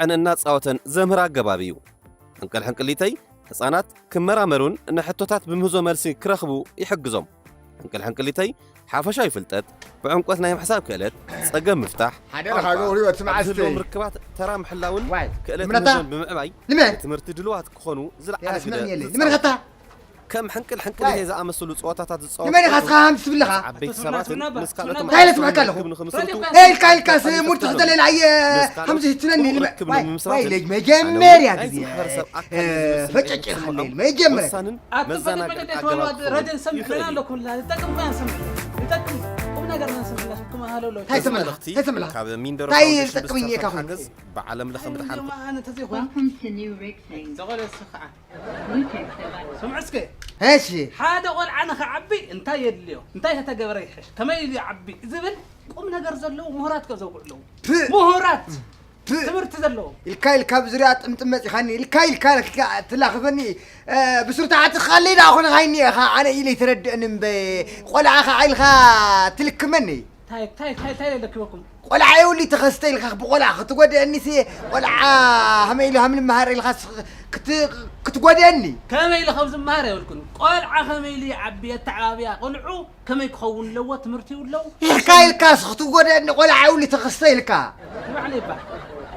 እናጻወተን ዘምህር ኣገባብ እዩ። ሕንቅል ሕንቅሊተይ፣ ህጻናት ክመራመሩን ንሕቶታት ብምህዞ መልሲ ክረኽቡ ይሕግዞም። ሕንቅል ሕንቅሊተይ፣ ሓፈሻዊ ፍልጠት፣ ብዕምቆት ናይ ምሕሳብ ክእለት፣ ጸገም ምፍታሕ፣ ሓደራኻ ቋንቋ፣ ገብሩ፣ እቲ ኣብ መዓልቲ ዝህልዎም ርክባት ተራ ምሕላውን ዋይ፣ ክእለት ልመታ? ምህዞን ብምዕባይ ልመ? ትምህርቲ ድልዋት ክኾኑ ዝለዓለ ግደ ስመን የለ። ዝጻወት። ልመን ኸታ? ከም ሕንቅል ሕንቅሊተይ ዝኣመሰሉ ጸወታታት ዝጻወቱ ንመን ኢኻ እስኻ ሃምቲ ትብልኻ? ዓበይቲ ሰባትን ምስ ካልኦት እንታይ ኢለ ስምዓካ ኣለኹ? ርክብ ንኽምስርቱ እንታይ ኢልካ ኢልካ ስ-፣ ሙድ ትኽተለል ኣየ ሃምዚ ትብለኒ ርክብ ልመ-፣ ዋይ፣ ንምምስራት ዋይ፣ ለጅ መጀመርያ ናይ ግዜ፣ ማሕበረሰብ ኣካል እ፣ ዝመስል ፈጨጭ ስምዖም ኢልካ ለል መጀመርያ። ወሳንን ኣቶ መዘናግዒ ፈቀደ ኣገባብ ተዋህዶ ክኸውን ረድን ሰምዕ ይኽእል ኢና እዩ። ኣለኩም ላ፣ ዝጠቅም ኮይና ሰምዕ። ዝጠቅም ቁም ነገር ኢና ሰምዕ። ላሽኩም ኣሃለውለው። እንታይ እዚ ሰምዕልኻ? መልእኽቲ እንታይ ሰምዕልኻ? ካብ ሚንደሮ እንታይ ፋውንዴሽን ዝጠቅም እየ ብዝተረኸበ ካብ ሓገዝ በዓለም ለኸ መድሓን Welcome to New Rick Thing. ዘቐለ ስኻ። New Tech Survival. ስምዑ እስከ። እሺ። ሓደ ቆልዓ ንኽዓቢ እንታይ የድልዮ? እንታይ ተተገበረ ይሕሽ? ከመይ ኢሉ ይዓቢ? ዝብል ቁም ነገር ዘለዎ ምሁራት ከ ዘውግዑ ኣለዉ። ፕ-፣ ምሁራት! ፕ-፣ ትምህርቲ ዘለዎ። ኢልካ ኢልካ ብዙርያ ጥምጥም መጺኻኒ። ኢልካ ኢልካ ኢልካ ትላኽፈኒ። እ፣ ብስሩታ ዓቲ ኻለይ ደኣ ኾነ ሃይኒ ኢኻ። ኣነ ኢለ ይተረድእኒ እምበ ቆልዓ ኸዓ ኢልካ ትልክመኒ። ታይ፣ ታይ፣ ታይ፣ ታይ ኣለክበኩም? ቆልዓ የውሊ ተኸስተ ኢልካ ብቆልዓ ክትጎድአኒ ሲ ቆልዓ ሃመ ኢሉ ሃም ልመሃር ኢልካ ስ-፣ ክት-፣ ክትጎድአኒ። ከመይ ኢሉ ከም ዝመሃር የብልኩን። ቆልዓ ከመይ ኢሉ ይዓቢ፣ ኣተዓባብያ ቆልዑ ከመይ ክኸውን ኣለዎ፣ ትምህርቲ ይብለው። ኢልካ ኢልካ ስ-፣ ክትጎድአኒ ቆልዓ የውሊ ተኸስተ ኢልካ። ንባዕለይ እባ፣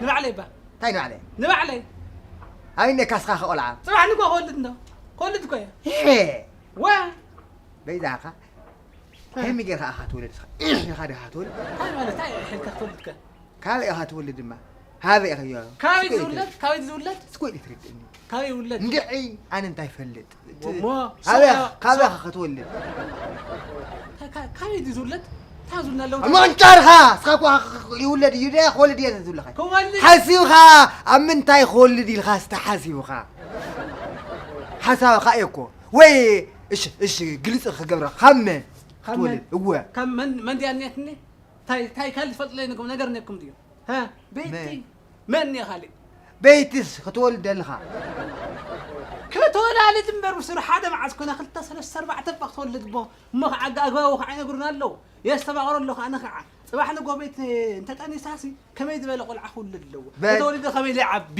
ንባዕለይ እባ። እንታይ ንባዕለይ? ንባዕለይ። ኣይ ነካ ስኻ ቆልዓ። ጽባሕ ንጎ ክወልድ እንዶ። ክወልድ እኮ እየ። ሄ። ወ። በይዛኻ። ከመይ ጌርካ ኢኻ ትወልድ ኢኻ? ኢሕ ኢኻ ዲኻ ትወልድ? እንታይ ማለት? እንታይ ኢሕ ኢልካ ክትወልድ ከ? ካበይ ኢኻ ትወልድ ድማ? ሃበይ ኢኻ እዮ? ካበይ እስኮ ዝውለድ? ኢትረድ-፣ ካበይ ዝውለድ? እስኮ ኢትረድእኒ። ካበይ ይውለድ? እንድዒ ኣነ እንታይ ፈልጥ? እቲ እሞ፣ ሃበይ ሰው-፣ ኢኻ፣ ካበይ ሰው-፣ ኢኻ ክትወልድ? ካ-፣ ካ-፣ ካበይ ድዩ ዝውለድ? እንታይ ዝውልና ኣለዉ? እሞ እንጫርኻ! እስኻ እኮ ይውለድ እዩ ደ፣ ክወልድ እየ ዝብለኻ። ክወልድ ሓሲብኻ፣ ኣብ ምንታይ ክወልድ ኢልካ ዝተሓሲብኻ? ሓሳብኻ እየ እኮ። ወይ፣ እሺ፣ እሺ፣ ግልጺ ክገብራ። ካብ መን? ካብ መን? ትወልድ፣ እወ። ካብ መን፣ መን ድያ እኒአትኒ? ታይ፣ ታይ ካልእ ትፈልጥለይ ነገር፣ ነገር እኒአኩም ድዩ? ሃ? በይቲ? መን? መን እኒአ ካልእ? በይትስ ክትወልድ ደልኻ? ክትወላልድ እምበር ብስሩ ሓደ መዓዝ ኮነ ክልተ፣ ሰለስተ፣ ኣርባዕተ እባ ክትወልድ እሞ፣ እሞ ከዓ ኣጋ-፣ ኣግባቡ ከዓ ይነግሩና ኣለዉ። የስተማቕሮ ኣለኹ ኣነ ከዓ። ጽባሕ ንጎ ቤት እንተጠኒሳሲ ከመይ ዝበለ ቆልዓ ክውልድ ኣለዎ? በ- እንተወሊዱ ከመይ ኢሉ ይዓቢ?